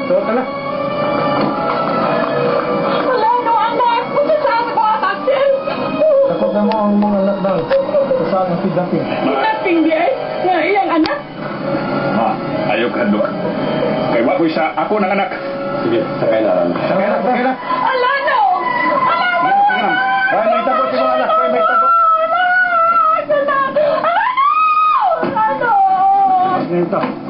So, tala. Wala no, anak. Punta sa ako, Axel. Takot na mo ang mga anak daw. Sa ang kidnapping. Kidnapping di ay. Nga iyang anak. Ma, ayaw kahadlok. Kay wa ko'y sa ako ng anak. Sige, sakay na lang. Sakay na, sakay na. Ala no. Ala no. Sige na. Ay, may tago si mga anak. Ay, may tago. Anak. Ala no. Ano? Ito.